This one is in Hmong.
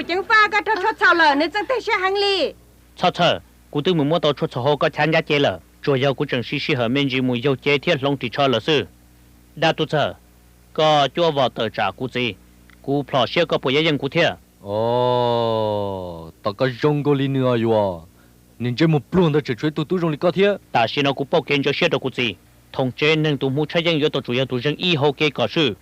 Ceev faj, koj raug tshuaj txhaum lawm, nws txeeg teg siab heev li. Txhob txhawj, kuv twb mus muab tau tshuaj txhaum hauv koj chav ncaj ces lawm, tsuas yog kuv tseem sib sij hawm me ntsis mus yaug cev thiab hloov ris tsho lawm xwb. Dab Tub Txawg, koj cuab vos tawm tsam kuv txiv, kuv plhom siab koj puas yuav yeej kuv thiab? Os, tom koj zoo nkaus li nws os Yuas, niag ntsej muag pluag ntawd tseem tshuav ib tug tub zoo li koj thiab. Tam sim no kuv pauj kev ntxhov siab rau kuv txiv. Thoom tsev neeg tus hmoov tshaj yeej yuav tau tsum yog tus zeeg ib hauv kev kom swb.